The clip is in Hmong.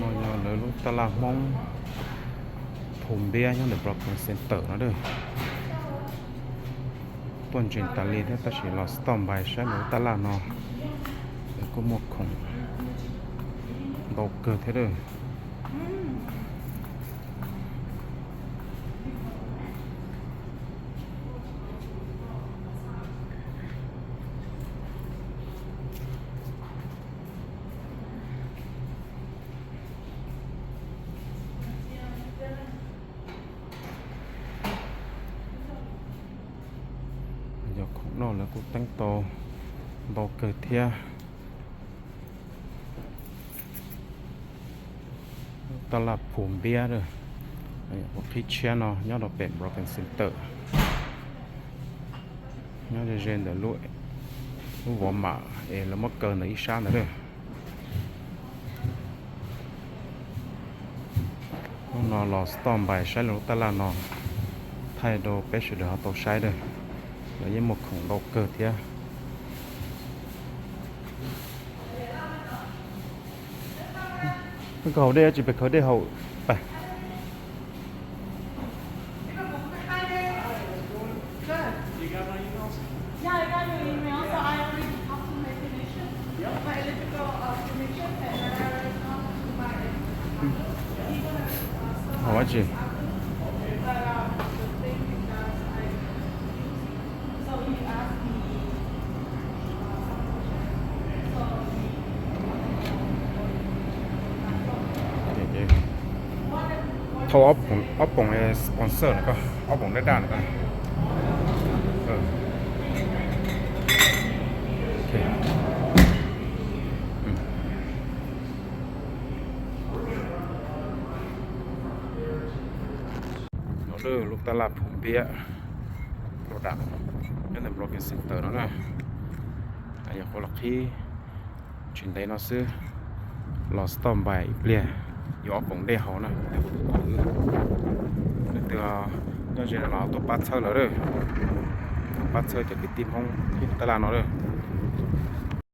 No yog lawv lub taj laj Hmoob Phu Npiab nyob ntawm Broken Center no. Tuaj ntsees tas li thiab tab sis los stop by saib lub taj laj no, lawv kuj muaj khoom ntau kawg thiab. Yog khoom noj lawv kuj teeb tau ntau kawg thiab. Taj laj Phu Npiab, qhib tshiab no nyob rau pem Broken Center, nyob ze ze ntawm lub Walmart es lawv muab kaw ntawm ib sab ntawd. Hnub no los stop by saib lub taj laj no, thaij rau peb sawv daws ho tau saib. Lawv yeej muaj khoom ntau kawg thiab. Koj haus dej tsis pes khaws dej haus pas. Haus dab tsi? Thauj ob poom sponsor na koj, ob poom daj daj na koj. Lub taj laj Phu Npiab, lub dam nyob ntawm Broken Center no na. Yog kuv los qhib tsis ntev no xwb, los stop by ib pliag, yuav ob poom dej haus na. Leej twg nyob ze no los tuaj pab txhawb lawm, tuaj pab txhawb cov kwv tij Hmoob ib taj laj no lawm.